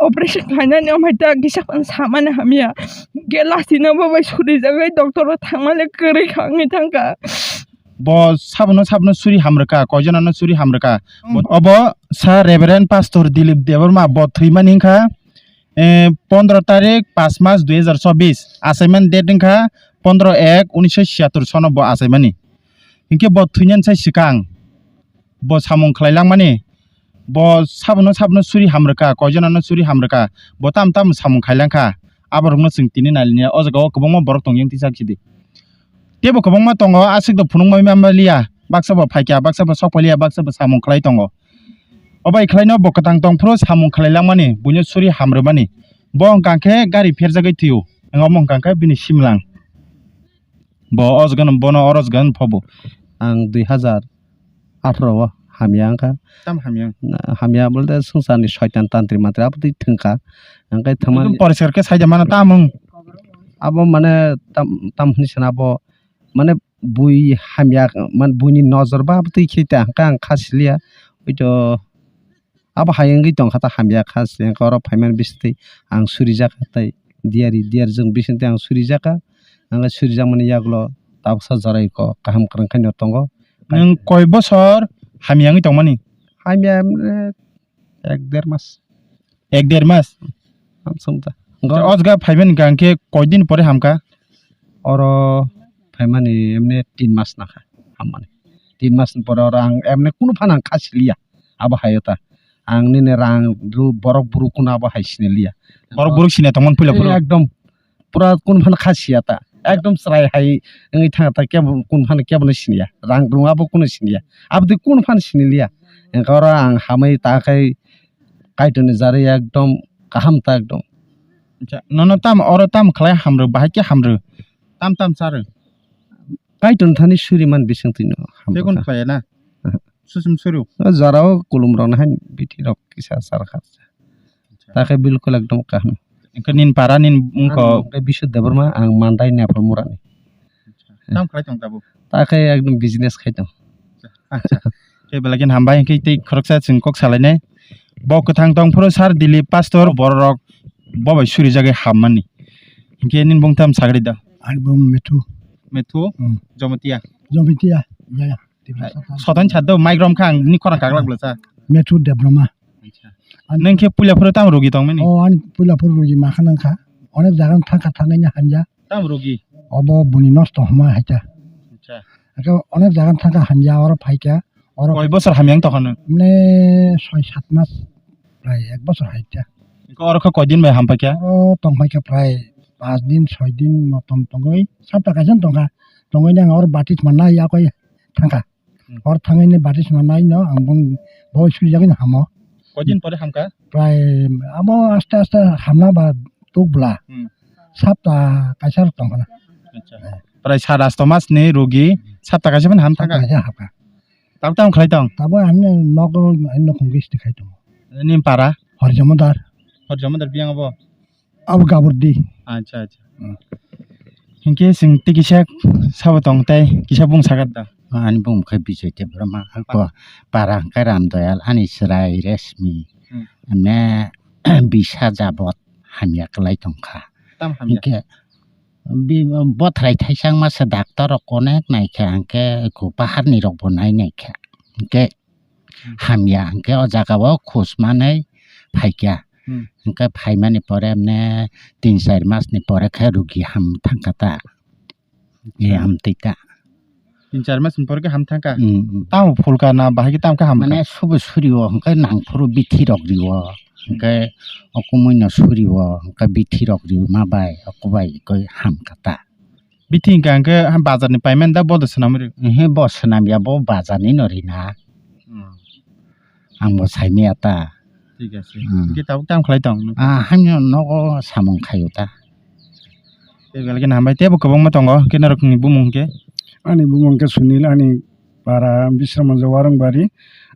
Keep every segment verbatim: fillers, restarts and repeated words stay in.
Operation khlainani omhai ta kisa phano samani hamya. Hwnkhe lastino bo bai suri jagwi doctor o thangmani kwrwi kha wngwi thangkha. Bo sabono sabono suri hamrwkha, koijonano suri hamrwkha. Hmm. Bo-, obo sa Reverend Pastor Dilip Debbarma bo thwimani wngkha, eh, pondro tarik pas mas dui hazar chobbish, achaimani date wngkha pondro ek unisho chiyattor sono bo achaimani. Hinkhe bo thwinani sai swkang bo samung khlai langmani, bo sabono sabono suri hamrwkha, koijonano suri hamrwkha, bo tamo tamo samung khai langkha, aborokno chwng tini nailini o jaga o kwbangma borok tongya wngtisa sidi. Teibo kwbangma tongo, aswk do phunukma maya liya, baksa bo phaikha, baksa bo sok phailiya, baksa bo samung khlai tongo. O bai khlaino bo kwtang tong phuru samung khlai langmani, buino suri hamrwmani. Bo wngkha khe gari pherjagwi thwio, wngkha omo wngkha khe bini simlang. Bo o jaga no, bono oro jaga no phobo. Ang dui hazar atharo o hamya wngkha. Tam hamya? Na, hamya bolte swngcharni soitan tantri mantri abo twi thwngkha. Hwnkhe thwngmani ekdom poriskar khe saida mano tamung. Abo mane tam, tam hwnwi sana abo mane bui hamya, mane buini nojor ba abo twi khe ta hwnkhe ang kha siliya. Oito abo hai wngwi tongkha ta hamya kha se, hwnkhe oro phaimani bisingtwi ang surijakha tei diyari, diyari jwng bisingtwi ang surijakha, hwnkhe surijakmani yagulo tabuksa jorai kok kaham kwrwng khaino tongo. Nwng koi bosor hamya wngwi tongmani? Hamya, em, ek der mas. Ek der mas? Hamsung ta. O jaga phaimani hwnkha hwnkhe koi din pore hamkha? Oro phaimani emne tin mas nakha hammani. Tin mas ni pore oro ang emne kunu phano ang kha siliya. Abo hai ta. Ang nini rang ru borok buru kunu abo hai sini liya. Borok buru sini tongmani puila phuru. Ekdom pura kunu phano kha siya ta. Ekdom chwrai hai wngwi thang ta kebo kunu phano kebo no siniya. Rang rung abo kunu siniya. Abo twi kunu phano sini liya. Hwnkhe oro ang hamwi ta khai Kaitorni jarwi ekdom kaham ta ekdom. Acha, nono tam oro tam khlai hamrw, bahai khe hamrw. Tam tam charw. Kaitorni thani suri man bising twino hamrw. Tei kun khlaiya na? Aha. Susim suru. O jorao kulum rok nahai bithi rok kisa sar kha. Acha. Ta khe bilkul ekdom kaham. Engkhe nin para nin wngkho? Ang Bishu Debbarma, ang Mandai Nepal Murani. Acha. Tam khlai tong tabuk? Ta khe ekdom business khai tong. Acha. Khe belai khe hambai, hwnkhe tei khoroksa chwng kok salainai. Bo kwthang tong phuru sir Dilip pastor bororok bo bai surijagwi hammani. Hwnkhe nini bung tam sagri da? Ani bung Methu. Methu? Hmm. Jomotia? Jomotia. Ya, ya. Sotan chado mic rom kha ang ni khorang kaglak bwlasa. Methu Debbarma. Acha. Ani nung khe puila phuru tam rogi tong mani? O, ani puila phuru rogi ma kha nang kha. Onek jaga thang kha thangwi ni hamya. Tam rogi? Obo buni nosto hwnma hai kha. Acha. Ake onek jaga thang kha hamya, oro phai kha. Oro koi bosor hamya wng tong kha nung? Mane soi sat mas, prai ek bosor hai kha. Oro khe koi din bai ham pai kha? Oro tong pai kha prai panch din, soi din motom tongwi, sapta kaisa tong kha. Tongwi nang oro batisma nai yakoi thang kha. Hmm. Hor thangwi ni batisma nai no ang bung bo surijagwi no hamo. Koi din pore hamkha? Prai abo aste aste hamna ba tuk bwla. Hmm. Sapta kaisa rok tong khna. Acha. Eh. Prai sat asto mas ni rogi sapta kaisa phano ham thangkha? Sapta kaisa hamkha. Tabuk tamo khlai tong? Tabuk ang nogo, ang nokhung gesti khai tongo. Ni para? Horjamodar. Horjamodar biyang abo? Abo Gaburdi. Acha, acha. Hmm. Hinkhe chwng tei kisa sabo tong tei kisa bung sakha da. Ani bung khe Bijoy Debbarma, ako para hwnkhe Ram Doyal, ani chwrai Resmi. Hmm. Emne bisa jabot hamya kwlai tong kha. Tam hamya? Hinkhe bi-, bothrai thaisang masa doctor rok onek nai kha, hinkhe eko baharni rok bo nai nai kha. Hinkhe hamya hwnkhe o jaga o khus manwi phaikha. Hmm. Hwnkhe phaimani pore emne tin char mas ni pore khe rogi ham thangkha ta. E, ham twi ta. Tin char mas ni pore khe ham thangkha? Hmm, hmm. Tamo phulkha na bahai khe tamo khe hamkha? Mane subu suri o hwnkhe nangphuru bithi rok ri o. Hwnkhe o kumui no suri o hwnkhe bithi rok ri ma bai o kubai koi hamkha ta. Bithi hwnkha hwnkhe ha bazar ni payment da bodo swnam ri? Ehe, bo swnam ya, bo bazar ni no rina. Hmm. Ang bo sai maya ta. Thik ase. Hmm. Hwnkhe tabuk tamo khlai tong? Ah, hamya nogo samung khaio ta. Tei belai kheno hambai, teibo kwbangma tongo, hwnkhe norokni bumung hwnkhe? Ani bumung khe Sunil, ani para Bisramganj Warungbari.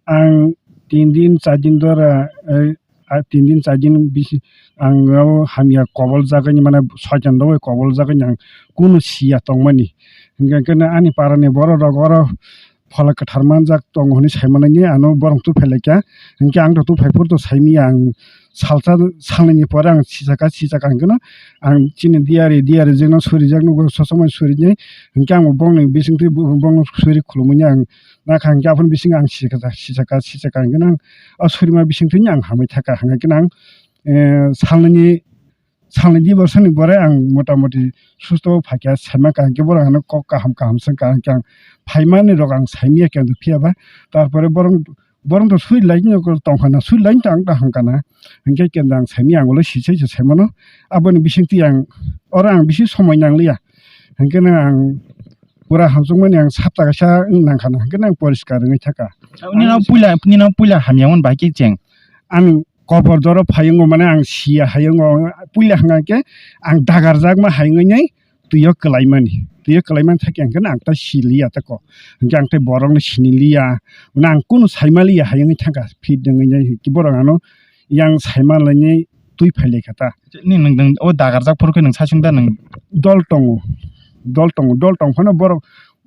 Ang tin din, char din dora, eh, a tin din char din bisi ang o hamya kobol jagani mane soitan rok bai kobol jagani ang kunu siya tongmani. Hingke keno ani para ni borok rok oro phola kwthar manjak tongo hinui sai manani ano borok tubphai laikha. Hingke ang to tubphai phuru to sai manya ang salsa, salnwini pore ang sijaka, sijaka hwnkhe no ang chini diyari, diyari jwkno surijak nugo, sosomo surinai hwnkhe ang bongni bisingtwi bo-, bongno suri khulumwi ang nakha hwnkhe aphano bisingo ang sijaka, sijaka, sijaka hwnkhe no ang o surima bisingtwi ang hamwi thaka hwnkhe no ang, eh, salnwini, salnwi di borsoni pore ang motamoti susto phaikha, saima kaham khe borok ano kok kaham kaham se kaham khe ang phaimani rok ang saimanya khe phiya ba. Tarpore borok, borok to sui lai no tongkha na, sui lai to ang ta hamkha na, hwnkhe kenda ang saimanya ang ulo sisai se saimano. Aboni bisingtwi ang oro ang bisi somoi nangliya, hwnkhe no ang pura hamsukmani ang sapta kaisa wng nangkha na, hwnkhe no ang poriskar wngwi thaka. Nini puila, nini puila hamya wng bai khe cheng. Ang kobor doro phai wngo, mane ang siya hai wngo, puila hwnkha khe ang dagarjakma hai wngwi nai twi o kwlaimani, twi o kwlaimani thakhe hwnkhe ang ta siliya tako, hwnkhe ang tei borokno siniliya, mane ang kunu saimaliya hai wngwi thangkha, fit wngwi nai borok ano yang saimalainai twi phailaikha ta. Ni nwng, nwng o dagarjak phuru khe nwng saichung da nwng? Dol tongo, dol tongo, dol tong phano borok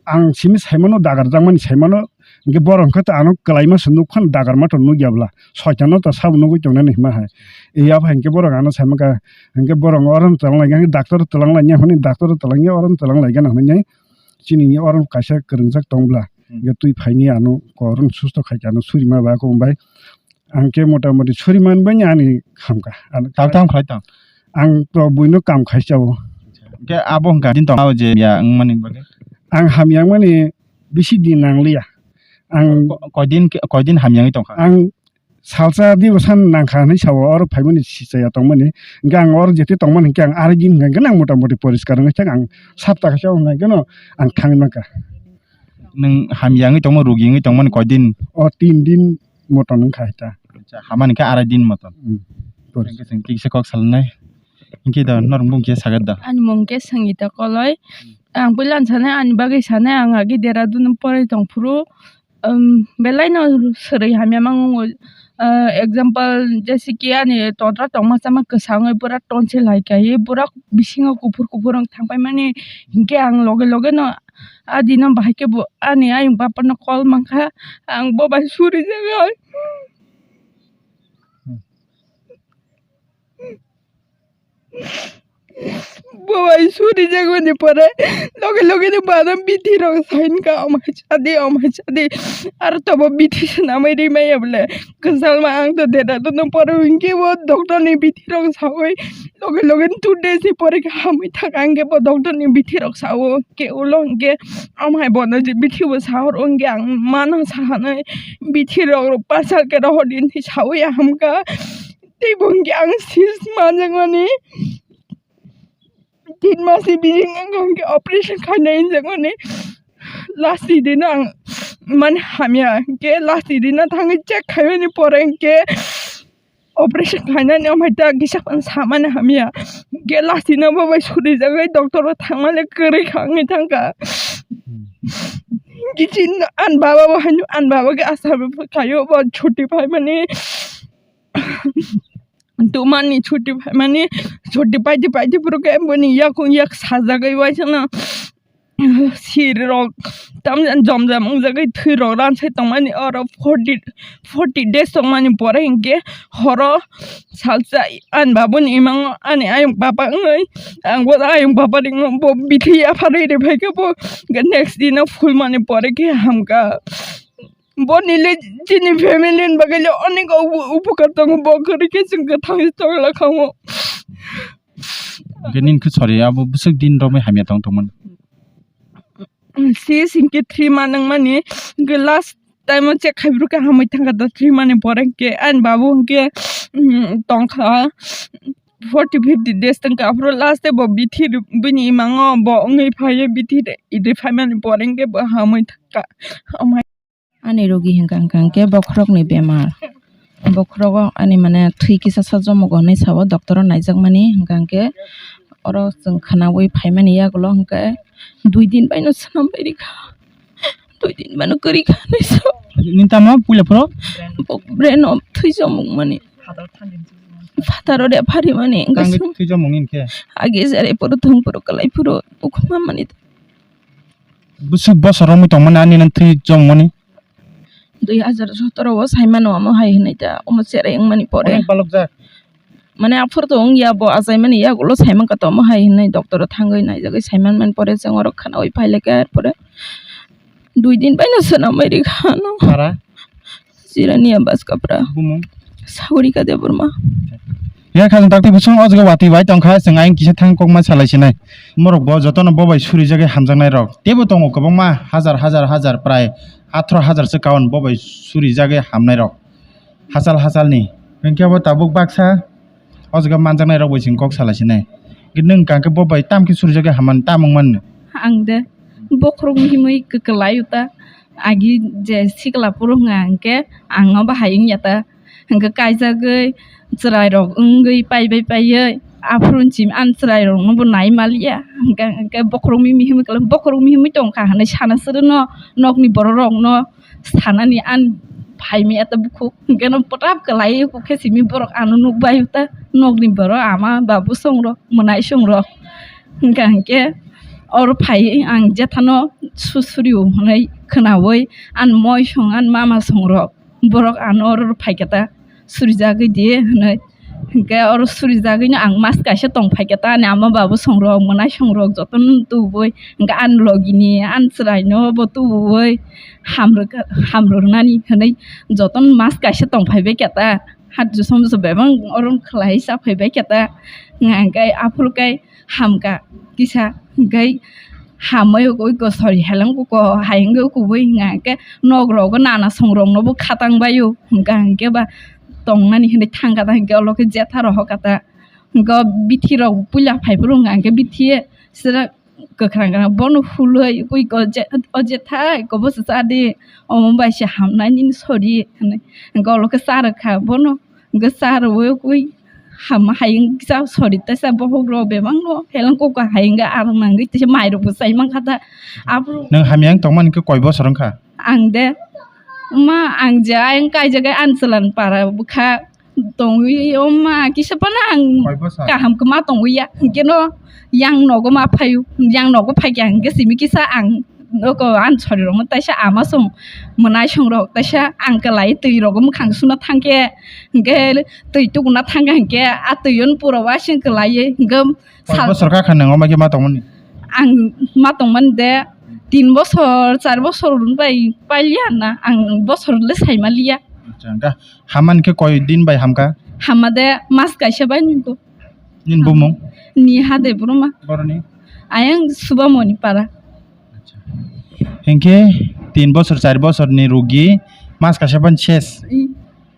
ang simi saimano, dagarjakmani saimano, hwnkhe borok hwnkhe to ano kwlaima se nuk phano dagarma to nukya bwla, soitano to sabo nugwi tongnani hima hai. Iya phai hwnkhe borok ano saimaka, hwnkhe borok oro twlang lai, hwnkhe doctor twlang lai, hwnwi doctor twlang ya, oro twlang lai gana hwnwi chini oro kaisa kwrwngjak tong bwla, hwnkhe twi phaini ano koron susto khai khe ano surima ba kok bai. Ang khe motamoti suri man bani ani hamkha. Ano tam tam khlai tong. Ang to buino kam khai chao. Hwnkhe abo hwnkha din tong, abo je ya wngmani bagwi. Ang hamya wngmani bisi din nangliya. Ang ko-, koidin, koidin hamya wngwi tongkha? Ang salsa dibo san nangkha hinwi sao, oro phaimani sichaya tongmani. Hwnkhe ang oro jete tongmani hwnkhe ang ari din hwnkhe ang motamoti poriskar wngwi thang, ang sapta kaisa wngkha hwnkhe no ang thangwi mankha. Nwng hamya wngwi tongma, rugi wngwi tongmani koidin? O tin din motom wngkha hai ta. Acha, hamani khe arai din motom. Hmm. Hwnkhe chwng kisa kok salnai. Hwnkhe da norok bung khe sagat da. Ani mung khe Sangita Koloi. Ang puila sanai, ani bagwi sanai, ang agi Dehradun poroi tong phuru, um, belai no swrwi hamya mango. Uh, example, jese ki ani todra tongma chama kwsa wngwi pura tonsil hai kaiwi pura bisingo kuphur kuphur wng thangpai mani, hinkhe ang loge loge no a dino bahai khe bo ani ayung bapano call mankha, ang bo bai suri jaga. Bo bai suri jagoni pore loge loge ni bana bithi rok sain ka, "Amai chadi, amai chadi." Aro tobo bithi swnamwi rimaya bole. Kwchalma ang to deta to no pore hinkhe bo doctor ni bithi rok sawi loge loge two days ni pore khe hamwi thang ang khe bo doctor ni bithi rok sao. Ke ulo hinkhe amhai bono je bithi bo sahor wngkhe ang mano sahanai bithi rok pasal ke rohor din sawi hamka. Tei bo hinkhe ang sis manjakmani tin mas ni bising wngkha hinkhe operation khainai hinjakmani. Last ni dino ang mani hamya hinkhe last ni dino thangwi check khaimani pore hinkhe operation khainani amhai ta kisa phano samani hamya. Hinkhe last ni no bo bai suri jagwi doctor o thangmani kwrwi kha wngwi thangkha. Kichin an baba bo haino an baba khe asa khaio bo chuti phaimani. Tumani chuti phaimani, chuti paidi paidi puro khe boni yakung yak sajagwi waisano sir rok tamjani jom jom wngjagwi thwi rok ransai tongmani oro forty, forty days tongmani pore hinkhe horo salsa ani babuni imango ani ayung baba wngwi ang bo ayung baba ringo bo bithi yapharwi riphaikhe bo next dino phulmani pore khe hamkha. Bo nile chini family ni bagwi le onek upo-, upokar tongo, bo kwrwi khe chwng kwthang tongla khango. Hwnkhe nini khe sorry, abo bwswk din romwi hamya tong tongmani? Si singke three ma nangmani, hwnkhe last time o check khai bwrwkhe hamwi thangkha da three mani pore hwnkhe ani babu hwnkhe, mm, tongkha forty fifty days tongkha, aphuru last day bo bithi bini imango bo wngwi phaiwi bithi riphaimani pore hwnkhe bo hamwi thangkha. Ani rogi hwnkha hwnkha hwnkhe bokhorokni bemar. Bokhorogo ani mane thwi kisa sa jomogo hinwi sao, doctor o naijakmani hwnkha hwnkhe oro chwng khwnaui phaimani yagulo hwnkhe dui din baino swnam bai rikha, dui din baino kwrwi kha hinwi sao. Nini tamo puila phuru? Bo brain o thwi jomokmani. Phataro de pharimani hwnkhe thwi jomokni hwnkhe? Age jare phuru thung phuru kwlai phuru bukhuk mamani. Bwswk bosor romwi tongmani ani nang thwi jomokmani? Dui hajar sotoro o saimano omo hai hinwi ta, omo cherai wngmani pore. Onek balokjak. Mane aphuru to wngya, bo achaimani yagulo saimankha tomo hai hinwi doctor o thangwi naijagwi saimanmani pore chwng oro khwnaui phailekha, er pore dui din baino swnamwi rikha ano. Para? Jirania Baskapra. Bumung? Sagorika Debbarma. Ya, khajang takti bosong o jaga watwi bai tongkha, chwng ayang kisa thang kokma salai sinai. Morok bo jotono bo bai surijagwi hamjaknai rok. Teibo tongo kwbangma hajar, hajar, hajar, prai atharo hajar se kawan bo bai surijagwi hamnai rok. Hachal hachalni. Hwnkhe bo tabuk baksa o jaga manjaknai rok bai chwng kok salai sinai. Hwnkhe nwng hwnkha khe bo bai tamo khe surijagwi hamani, tamo wngmani? Ang de bokhorok mihimwi kwkwlai o ta. Agi je sikla phuru wngkha hwnkhe ang no bahai wngya ta. Hwnkhe kaijagwi chwrairok wngwi paibai paiwi aphuru chini ani chwrairokno bo nai maliya. Hwnkhe, hwnkhe bokhorok mihimwi kwlai, bokhorok mihimwi tongkha hwnwi sana swrwngno nokni bororokno sanani ani phaimaya ta bukhuk. Hwnkhe no pwtap kwlai khe simi borok ano nukbai ta nokni borok ama babu songrok mwnai songrok. Hwnkha hwnkhe oro phai ang jethano susurio hwnwi khwnaui ani moi song ani mama songrok borok ano oro phaikha ta surijagwi di hwnwi. Hwnkhe oro surijagwino ang mas kaisa tong phaikha ta ani ama babu songrok mwnai songrok jotono tubui hwnkhe ani logini ani chwraino bo tubui hamrwkha hamrwnani hwnwi jotono mas kaisa tong phaibaikha ta. Hati somso bebang oro khwlai cha phaibaikha ta. Hwnkhe aphuru khe hamkha kisa hwnkhe hamwi ui kosori heleng kuko hai wngwi kubui hwnkha hwnkhe nok rogo nana songrokno bo khatang baio hwnkha hwnkhe ba tongnani hinwi thangkha ta hwnkhe olo khe jetha rohorkha ta hwnkhe o bithi rok puila phaiphuru hwnkha hwnkhe bithi sira kwkhwrang kwkhwrang bono hulwi ui ko je o jetha kobo se cha di omo bai se hamnai nini sori hinwi hwnkhe olo khe cha rwkha bono. Hwnkhe cha rwui ui hama hai wngkha sori teisa bokhok rok bebak no heleng kok hai wngkha arang nangwi teisa mai rok bo chai mankha ta. Aphuru nwng hamya wng tongmani khe koi bosor wngkha? Ang de ma ang je ayang kaijagwi ani chwlan para bwkha tongwi o ma kisa phano ang koi bosor kaham khe ma tongwi ya hwnkhe no yang nogo ma phaio yang nogo phaikha hwnkhe simi kisa ang Noko ani sori rok no taisa ama song mwnai song rok taisa ang kwlai twi rogo mwkhang suna thangkhe hwnkhe twi tukuna thangkha hwnkhe a twi o no pura wasing kwlai hwnkhe Koi sal bosor kha kha nwng omo khe ma tongmani? Ang ma tongmani de tin bosor char bosor bai pailiya na ang bosor le sai maliya. Acha, hwnkhe hamani khe koi din bai hamkha? Hama de mas kaisa bai nungkho. Nini bumung? Niha Debbarma. Boroni? Ayang Subamoni para. Acha. Hinkhe tin bosor, char bosorni rugi mas kaisa ban ses. Mm.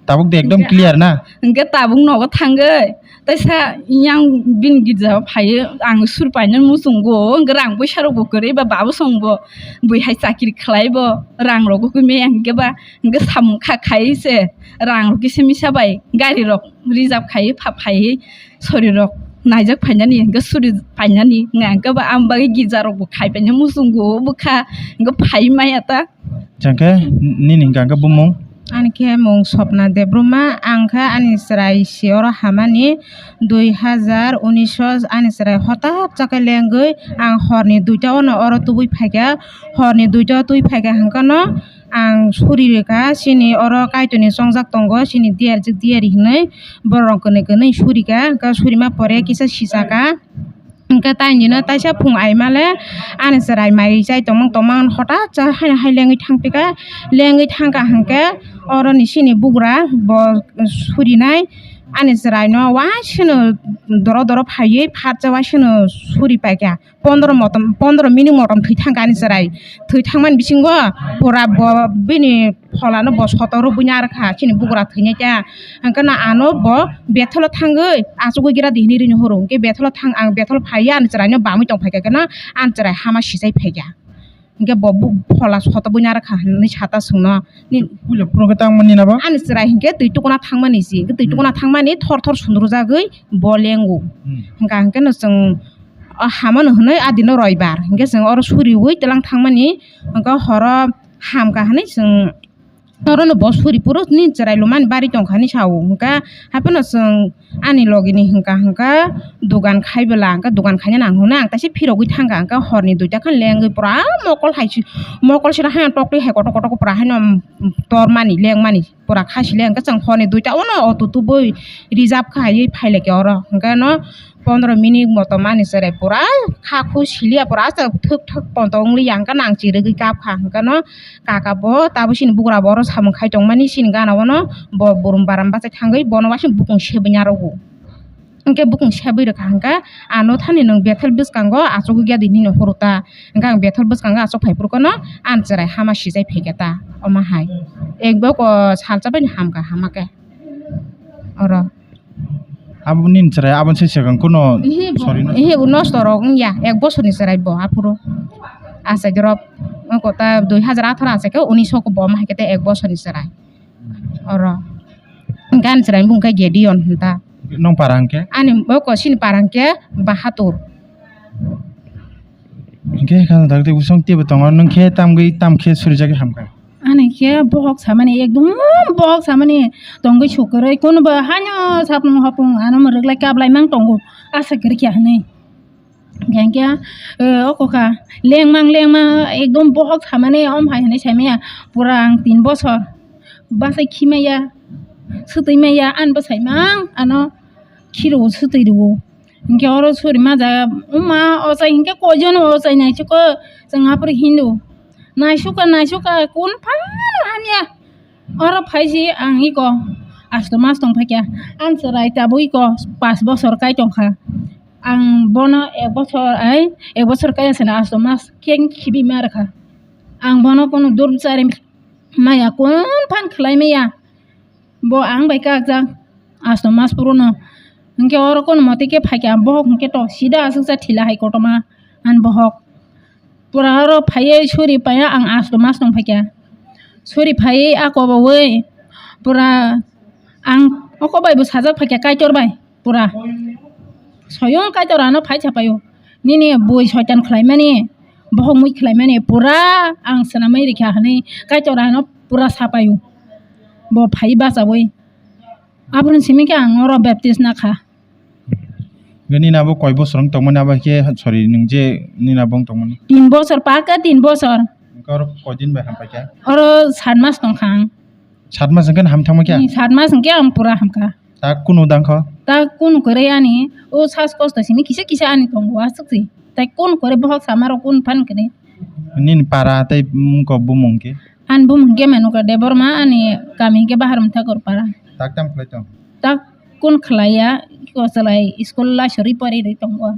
Tabuk de ekdom clear na? Hinkhe tabuk nogo thangwi. Taisa yang bini girja phaiwi ang sur paina muchungo. Hinkhe rang poisa rokbo kwrwi ba babu songbo. Bui hai chakri khlaibo. Rang rokbo kwmai hinkhe ba. Hinkhe samung kha khai se. Rang rok kisa misa bai. Gari rok reserve khai pha phaiwi. Sori rok naijak phainani, hwnkhe suri phainani, hwnkhe ba ang bagwi girja rok bo khai paina muchungo bwkha, hwnkhe phai maya ta. Changkhe nini hwnkha hwnkhe bumung? Ani khe mung Sopna Debbarma, ang khe ani chwrai si oro hamani dui hazar unis o ani chwrai hothat chakhe lengwi ang horni duita o no oro tubui phaikha, horni duita o twi phaikha hwnkhe no. Ang suri rwkha, chini oro Kaitorni chongjak tongo, chini diyarjik diyari hinwi borok kwnwi kwnwi suri kha, hwnkhe surima pore kisa sisaka. Hwnkhe taini no taisa phung aimale ani chwrai mai chai tongmang tongmang hothat cha haino hai lengwi thangpikha, lengwi thangkha hwnkhe oroni chini bugra bo surinai ani chwraino uaisano doro doro phaiwi phatsa uaisano suri paikha. Pondro motom, pondro minute motom thwi thangkha ani chwrai. Thwi thangmani bisingo pura bo bini pholano bo soto rwbui narwkha, chini bugra thwinai ta. Hwnkhe no ano bo bethalo thangwi achugwi gira di hinwi rini horo. Hwnkhe bethalo thang, ang bethalo phaiya ani chwraino bamwi tongphaikha khe no ani chwrai hama sisai phaikha. Hwnkhe bo bu-, phola soto bui narwkha hinwi sata chwngno. Ni- Puila phuru khe tangmani na bo? Ani chwrai hwnkhe twi tukuna thangmani si. Hwnkhe twi Hmm. tukuna thangmani thor thor sundrujagwi bo lengo. Hmm. Hwnkha hwnkhe no chwng o hamano hwnwi a dino roibar. Hwnkhe chwng oro suriui twlang thangmani, hwnkhe horo hamkha hwnwi chwng Oro no bo suri puro nini chwrai lumani bari tongkha hinwi sao. Hwnkhe haphano chwng ani logi ni hwnkha hwnkha dogan khai bwla, hwnkhe dogan khaina nang hwnwi ang taisa phirogwi thangkha, hwnkhe horni duita khe lengwi pura mokol hai si, mokol sira hai toktwi hai kotor kotor pura haino tormani lengmani pura kha si le, hwnkhe chwng horni duita o no auto tubui reserve kha hai phai lai khe oro, hwnkhe no pondro minute motom ani chwrai pura kha khu siliya pura thwk thwk ponto wng liya, hwnkhe no ang chirigwi kap kha, hwnkhe no kaka bo tabo chini bugra bo oro samung khai tongmani chini gana o no bo burum baram bachai thangwi bono waising bukung sebwi narogo. Hwnkhe bukung sebwi rwkha hwnkhe ano thani nwng Bethel bwskango achugwi gadi nini horo ta, hwnkhe ang Bethel bwskango achuk phai phuru kheno ani chwrai hama sijai phaikha ta omo hai. Ek bok o salsa bai hamkha hama khe oro. Abo nini chwrai aboni se swkang kuno Ehe, bo, sorry no? Ehe, bo nosto rok wngya, ek bosorni chwrai bo aphuru. Achai drop, wngkha ta dui hazar atharo achai khe unis o bo omo hai khe ta ek bosorni chwrai. Oro. Gan chwrai bung khe Gideon hinta. Nong para hwnkhe? Ani boko sini para hwnkhe Bahatur. Hwnkhe khana dakti bwsong teibo tongo, nwng khe tamgwi tam khe surijagwi hamkha? Ani khe bohok samani ekdom bohok samani tongwi sukwrwi, kunubo haino sapung hopung ano mwrwklai kaplaimang tongo, asa kwrwikha hinwi. Hwnkhe, eh, oko kha lengmang lengmang ekdom bohok samani om hai hinwi saimaya, pura ang tin bosor bachai khimaya, swtwi maya, ani bwsaimang ano khiro swtwi rwo. Hwnkhe oro suri majak, wngma ochai hwnkhe koijon ochai naisukha, chwng aphuru Hindu. Naisukha, naisukha, kun phano hamya. Oro phaisi ang iko asto mas tong phaikha. Ang chwrai tabuk iko pas bosor kai tongkha. Ang bono ek bosor ai, ek bosor kai asana asto mas khe khibi ma rwkha. Ang bono kunu durb chari maya kun phan khlai maya. Bo ang bai kakjak asto mas puruno. Hwnkhe oro kono motwi khe phaikha, bohok hwnkhe to sida aswksa thila hai kotorma ani bohok. Pura oro phaiwi suri paiya ang asto mas tong phaikha. Suri phaiwi ako bawi pura ang oko bai bo sajak phaikha Kaitor bai pura. Soyong Kaitor ano phai sapaio. Nini bui soitan khlaimani, bohok mui khlaimani pura ang swnamwi rikha hwnwi Kaitor ano pura sapaio. Bo phai bachawi. Aphuru simi khe ang oro baptist nakha. Nini abo koi bosor wng tongmani, abo khe, sorry, nwng je nini abo wng tongmani? Tin bosor, paka tin bosor. Hwnkhe oro koi din bai hampai kha? Oro sat mas tongkha ang. Sat mas hwnkhe ham thangma khe? Hmm, sat mas hwnkhe ang pura hamkha. Ta kunu dang kho? Ta kunu kwrwi ani, o sas kosto simi kisa kisa ani tongo, aswk se. Tai kunu kwrwi bohok sama rok kunu phan kwrwi. Nini para tei, mm, ko bumung khe? Ani bumung khe Menuka Debbarma, ani kami khe Baharmthakur para. Tak tam khlai tong? Tak kun khlaiya, ko salai school la sori pori rwi tongo.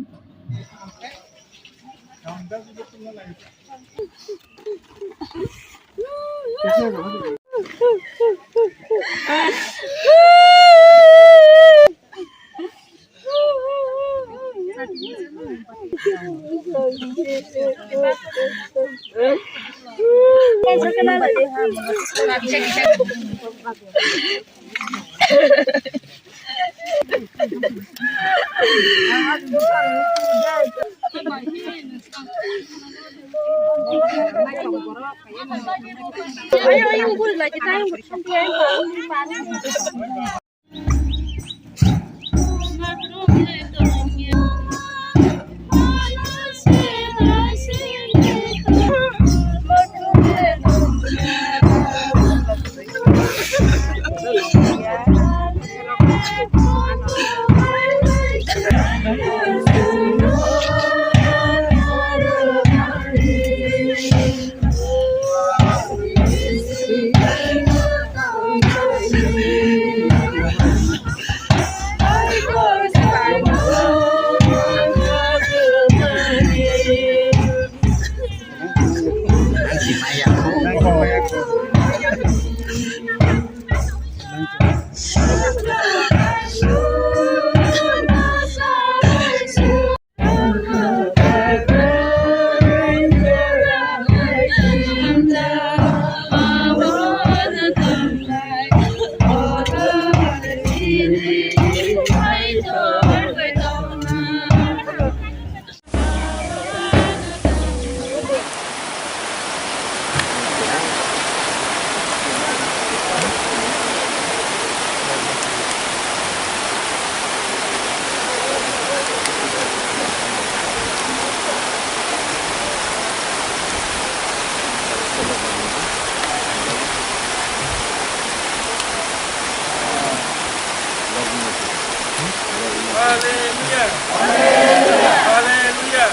Haleluya. Haleluya. Haleluya.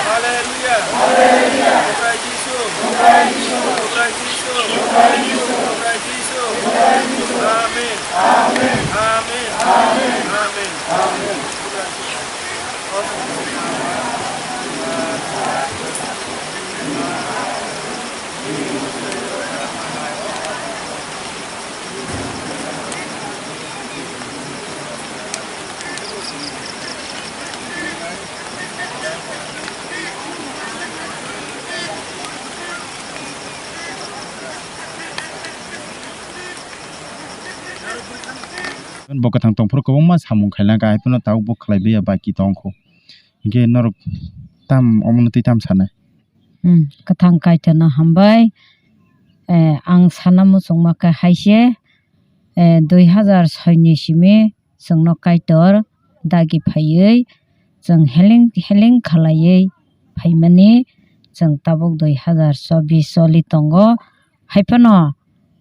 Haleluya. Haleluya. Putra Jisu. Putra Jisu. Putra Jisu. Putra Jisu. Putra Jisu. Amin. Amin. Amin. Amin. Amin. Bo kwthang tongphuru kwbangma samung khailangkha, haiphano tabuk bo khlaibai ya, baki tongkhu. Hinkhe norok tam omono twi tam sanai? Hmm, kwthang Kaitorno hambai. Eh, ang sana muchungma khe hai se, eh, dui hazar soi ni simi chwngno Kaitor dagi phaiwi chwng healing, healing khlaiwi phaimani chwng tabuk dui hazar chobbish choli tongo. Haiphano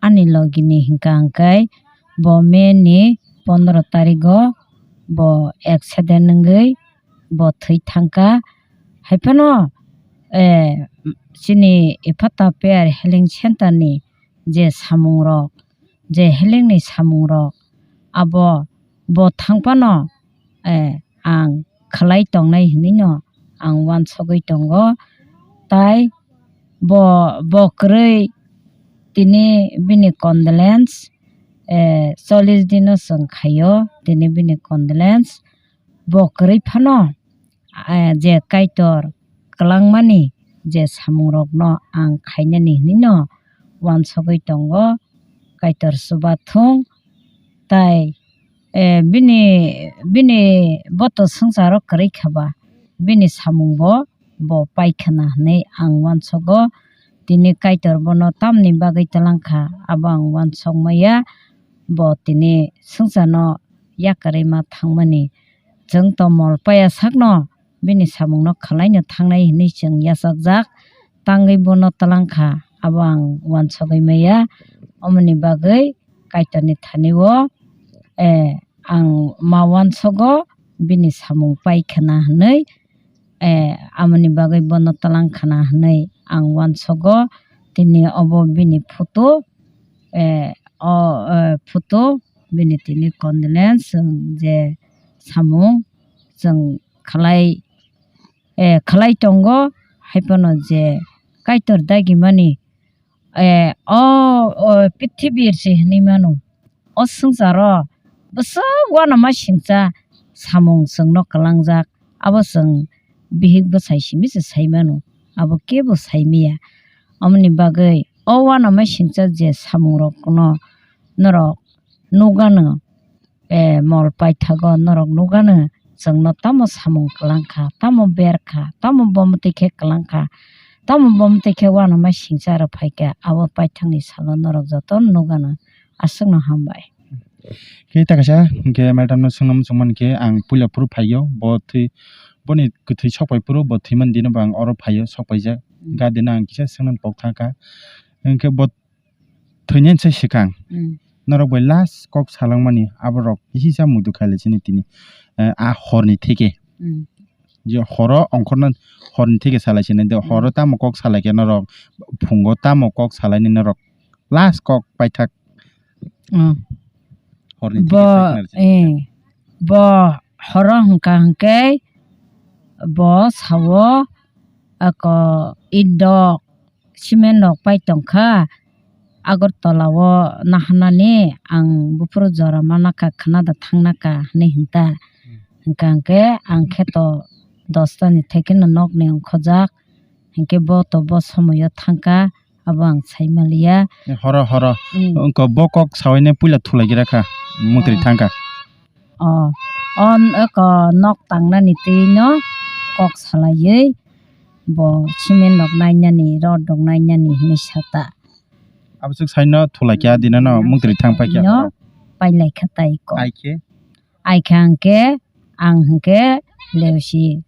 ani logini hinkha hinkhe bo May ni pondro tarigo bo accident wngwi bo thwi thangkha. Haiphano, eh, chini Ephata Prayer Healing Center ni je samungrok, je healing ni samungrok, abo bo thangphano, eh, ang khlai tongnai hinwi no ang uansugwi tongo. Tai bo, bo kwrwi tini bini condolence, eh, chollish dino chwng khaio tini bini condolence. Bo kwrwi phano, eh, je Kaitor kwlangmani je samungrokno ang khainani hinwi no uansugwi tongo, Kaitor chubathung. Tai, eh, bini, bini bo to swngcharo kwrwi kha ba, bini samung bo, bo pai khna hinwi ang uansugo. Tini Kaitor bono tamni bagwi twlang kha, abo ang uansuk maya. Bo tini swngcharno yakarwi ma thangmani. Chwng to mol paya sakno bini samungno khlai no thangnai hinwi chwng yachakjak, tangwi bono twlang kha, abo ang uansugwi maya. Omoni bagwi Kaitorni thani-o, eh, ang ma uansugo bini samung pai khna hinwi, eh, amoni bagwi bono twlang khna hinwi ang uansugo. Tini obo bini photo, eh, o, eh, photo bini tini condolence, chwng je samung chwng khlai, eh, khlai tongo, haiphano je Kaitor dagimani, eh, o, o, pithibi se hinwi mano. O swngcharo bwswk uanama singcha samung chwngno kwlangjak, abo chwng bihik bwsai simi se sai mano, abo kebo sai maya. Omoni bagwi o uanama singcha je samungrokno norok nukgano, eh, mol paithago norok nukgano, chwngno tamo samung kwlang kha, tamo ber kha, tamo bomtwi khe kwlang kha, tamo bomtwi khe uanama singcha rok phai kha, abo paithakni salo norok joto nukgano. Aswkno hambai. Khe ta kaisa, hinkhe madam no swngna muchung mankhe ang puila phuru phaio, bo thwi, boni kwthwi sok pai phuru, bo thwimani dino bo ang oro phaio, sok paijak. Mm. Ga dino ang kisa swngna pok thangkha. Hinkhe bo thwinani se swkang. Mm. Norok bai last kok salangmani aborok kisa muitu khailai sini tini, eh, a horni theke. Mm. Je horo ongkhorna horni theke salai sini, de, mm, horo tamo kok salai khe norok, phungo tamo kok salaini norok last kok paithak. Mm. Horni theke bo, salai sini. Eh, bo horo hwnkha hwnkhe bo sao ako idok cement rok pai tongkha, Agartala o naharnani ang buphuru jora manakha, khwnada thangnakha hinwi hinta. Hmm. Hwnkha hwnkhe ang khe to dosta ni theke no nokni ongkhojak, hinkhe bo to bo somoio thangkha, abo ang sai manliya. Horo, horo. Hmm. Wngkha bo kok saui nai puila thulai gira kha, mutri, hmm, thangkha. O, o, eko nok tangnani twi no kok salaiwi bo cement rok nainani, rod rok nainani hinwi sata. Abo swk saino thulai khe, hmm, adinano mungtri thang pai khe no oro. Pailai kha tai kok. Ai khe? Ai kha hwnkhe, ang hwnkhe leusi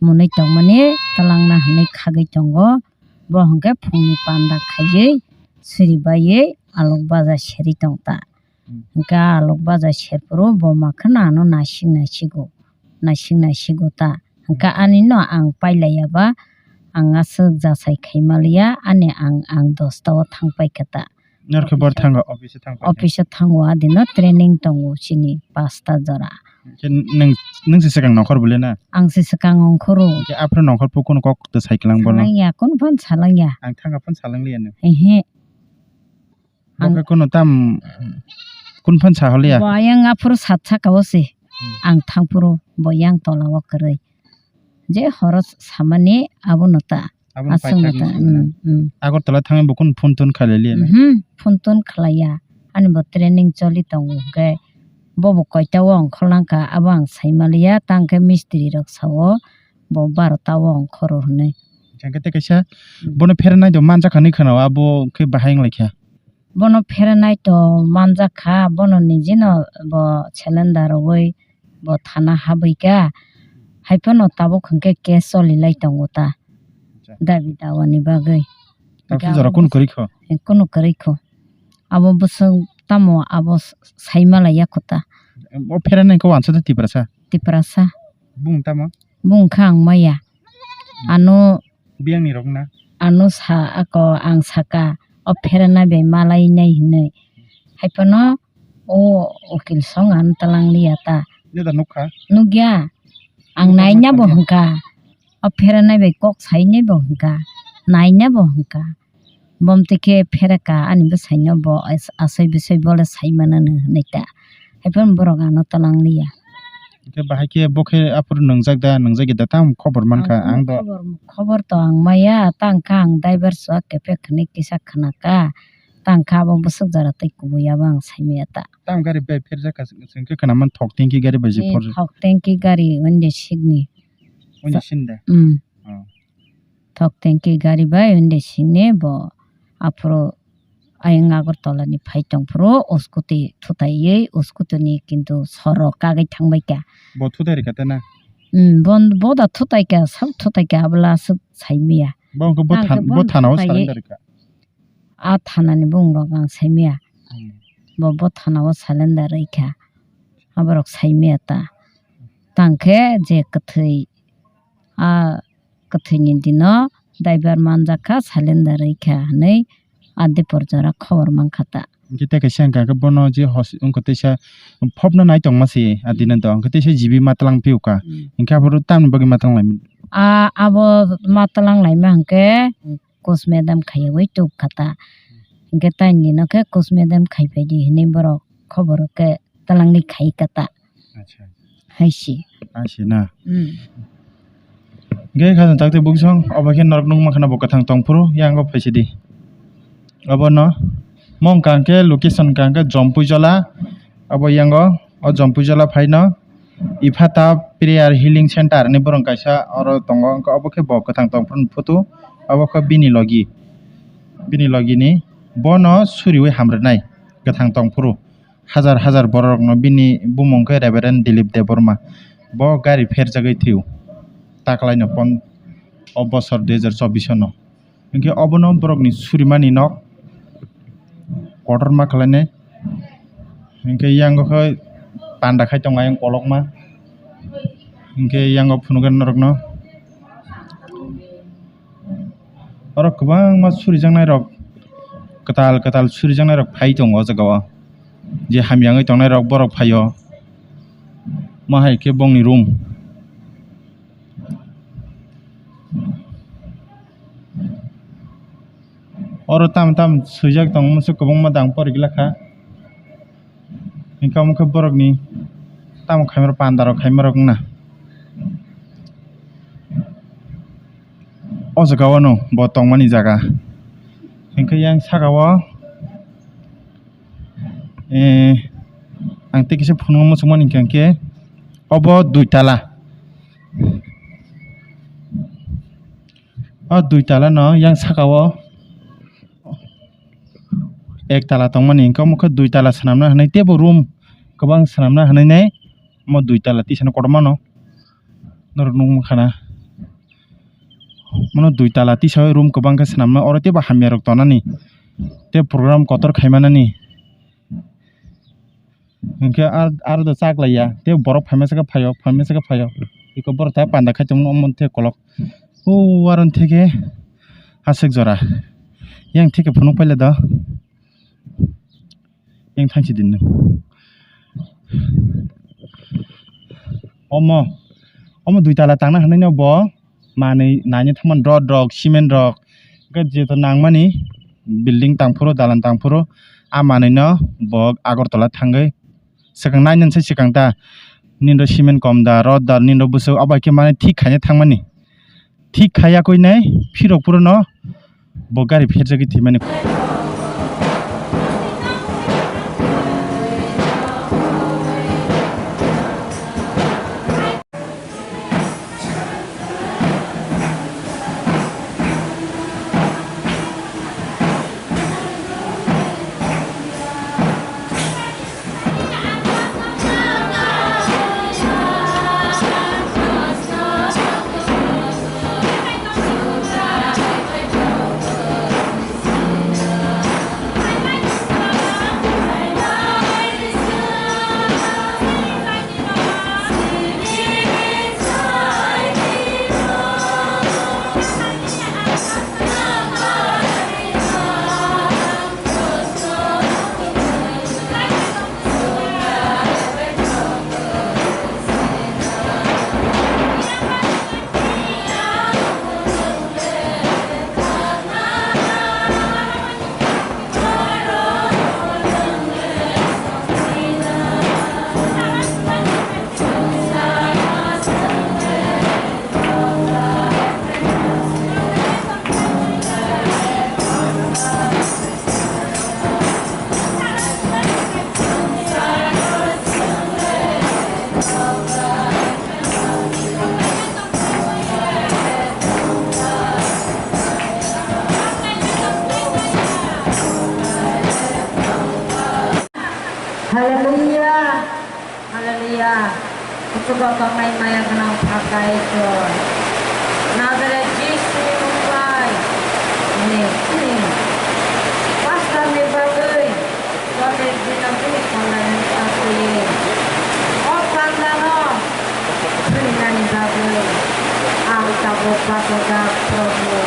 mwnwi tongmani twlangna hinwi khagwi tongo. Bo hwnkhe phungni panda khaiwi suri baiwi alok baja serwi tong ta. Hwnkhe a alok baja serphuru bo ma kheno ano naising naisigo, naising naisigo ta. Hwnkhe ani no ang pailaiya ba, ang aswk jasai khaimaliya, ani ang, ang dosta o thang paikha ta. Norkhe bor thango, office o thang paikha. Office o thango, adino training tongo chini pasta jora. Khe nwng, nwng se swkang nongkhor bole na? Ang se swkang ongkhoro. Khe aphuru nongkhor phu kunu kok to sai kwlang bono? Salangya, kunu phano salangya. Ang thangkha phano salangliya no. Ehe. Ang bo khe kunu tam, kunu phano saholiya? Bo ayang aphuru sat saka o se. Hmm. Ang thangphuru bo yang tola o kwrwi. Je horo samani abono ta. Abono aswk paithak no ta, wngkha na? Mm, mm. Agartala thangwi bo kunu phone tun khailaiya na? Mhm, phone tun khlaiya. Ani bo training choli tongo hwnkhe bobo koita o ongkhorlangkha abo ang saimaliya, tang khe mistri rok sao bo barota o ongkhoro hwnwi. Hwnkhe tei kaisa, mm, bono pherenai do manjakha hinwi khwnao, abo khe bahai wnglaikha. Bono pherenai to manjakha, bono nijino bo cylinder rwui bo thana habwi kha, hai phano tabuk hwnkhe case choli lai tongo ta. Acha. Dabi dawa ni bagwi. Tabuk jora kunu kwrwi kho? Kunu kwrwi kho. Abo bwswk tamo abo s-, saimalaiya kho ta. O pherenai khe wansa de Tiprasa? Tiprasa. Bung tamo? Bung kha ang maya. Ano biyang ni rok na? Ano sa ako ang saka, o pherenai bai malai nai hinwi. Hai phano o ukil song ano twlang liya ta. Neta nukha? Nukya. Ang nukha naina bo nukha. Hwnkha. O pherenai bai kok sainai bo hwnkha. Naina bo hwnkha. Bom twi khe phereka ani bwsaino bo as-, asoi bwsoi bole sai manano hwnwi ta. Hai phano borok ano twlang liya. Hwnkhe bahai khe bo khe aphuru nwngjak da, nwngjagwi da, tamo khobor mankha ang do. Ang khobor, khobor to ang maya, tang kha ang driver chuwak kephek hwnwi kisa khna kha. Tang kha abo bwswk jora tei kubui abo ang sai maya ta. Tamo gari bai pherjak kha, chwng khe khna man thok tanki gari bai je. Eh, phor. Thok tanki gari Hyundai Swift ni. Hyundai Swift da? Mm. Oh. Thok tanki gari bai Hyundai Swift ni bo aphuru ayang Agartala ni phai tong phuru o scooty thutaiwi o scooty ni kintu soro kagwi thang bai kha. Bo thutai rwkha ta na? Hmm, bo, bo da thutai kha, sab thutai kha, abla aswk sai maya. Bo wngkha bo than-, bo thana o surrender rwkha. A thana ni bung rok ang sai maya. Hmm. Bo, bo thana o surrender rwkha. Aborok sai maya ta. Tang khe je kwthwi a kwthwini dino driver manjak kha, cylinder rwkha hwnwi a dipor jora khobor mankha ta. Hwnkhe tei kaisa hwnkha khe bono je hos-, wngkha teisa phobna nai tongma se a dino do, hwnkhe teisa jibi ma twlang phiyokha. Hmm. Hwnkhe aphuru tamni bagwi ma twlang laimani? A, abo ma twlang laima hwnkhe coach madam khaiwi tubkha ta. Hwnkhe taini dino khe coach madam khaiphai di hwnwi borok khobor khe twlangwi khai kha ta. Acha. Hai se. Hai se na? Hmm. Hwnkhe khajang chak tei buksong, obo khe norok nukma kheno bo kwthang tong phuru, yango phaisidi. Obono mong kang khe, location kang khe Jompuijola, obo yango o Jompuijola phaino Iphata Prayer Healing Center hinwi borok kaisa oro tongo, wngkha obo khe bo kwthang tong phuru ni photo, obo khe bini logi, bini logi ni bono suriwi hamrwnai kwthang tong phuru. Hajar hajar bororokno bini bumung khe Reverend Dilip Debbarma. Bo gari pherjagwi thwio. Taklaino pon-, o bosor dui hajar chobbish no. Hinkhe obono borokni surimani nok kotorma khlainai. Hinkhe yango khe panda khai tongo ayang kolokma. Hinkhe yango phunukgwi norokno. Oro kwbangma surijaknairok, kwtal kwtal surijaknairok phai tongo o jagao. Je hamya wngwi tongnairok borok phaio. Omo hai khe bongni room. Oro tam tam swijak tongo, mosok kwbangma dang porigwlakha. Hinkhe omo khe borokni tamo khaimaro pandarok khaimarok wngna. O jaga o no bo tongmani jaga. Hinkhe yang saka o, eh, ang tei kisa phunukna muchungmani hinkhe obo dui tala. O dui tala no yang saka o ek tala tongmani, hinkhe omo khe dui tala swnamna hinwi teibo room kwbang swnamna hinwi nai omo dui tala tisano kotorma no norok nukmankha na. Omo dui tala tisa o room kwbang khe swnamna, oro teibo hamya rok tonani tei program kotor khaimanani. Hinkhe ar, aro do chak laiya. Tei borok phaima saka phaio, phaima saka phaio. Iko borok ta panda khai tongmani omo tei kolok. O aron theke aswk jora. Yang theke phunuk paila do. Yang thangsi din nang. Omo, omo dui tala tangna hwnwi no bo manwi naina thangmani rod rok, cement rok, hwnkhe jeto nangmani building tangphuru, dalan tangphuru, a manwino bo Agartala thangwi swkang nainani se swkang ta, nini rok cement kom da, rod da, nini rok bwswk abo hai khe mane thik khaina thangmani. Thik khayakwi nai phirok phuru no bo gari pherjagwi thwimani. Haleluya. Haleluya. Kuchugo tongnai maya gwnang Pha Kaitor. Nazareth Jisuni mung bai. Ni, ni. Pastor ni bagwi. Toni dino bini konglaini sakwi. O pandano. Thwinani bagwi. Ang tabuk bachajak Prabhu.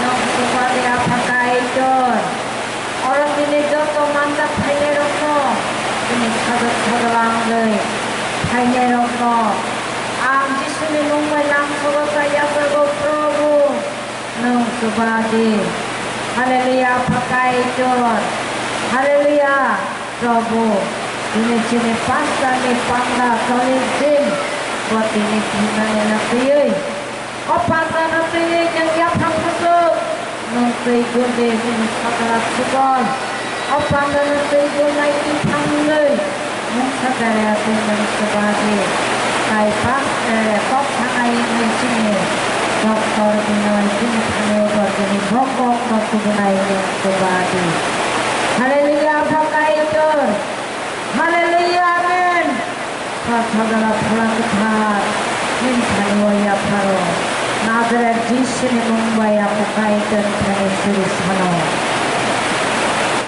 Nwng chubadia Pha Kaitor. Oro tini joto manjak phainairokno, tini sajwk sajla wngwi phainairokno ang Jisuni mung bai lamsogo cha yachago, Prabhu, nwng chuba di. Haleluya, Pha Kaitor. Haleluya, Prabhu. Tini chini pastorni panda chollish din bo tini thwinani na twiwi. O pandano twiwi nwng yaphang kuchuk, nwng twi gun di, nwng sakla chukol. O pandano twi gun nai twi thangwi, nwng sakla twi nwng chuba di. Tai pa, eh, kok thanai wngwi chini doctor Binoy chini thani bo chini bokok no tubunai nwng chuba di. Haleluya, Pha Kaitor. Haleluya, amen. Pha Sajla Phola Kwthar, nini thani o yapharo. Nazareth Jisuni mung bai ang Pha Kaitor thani suri sano.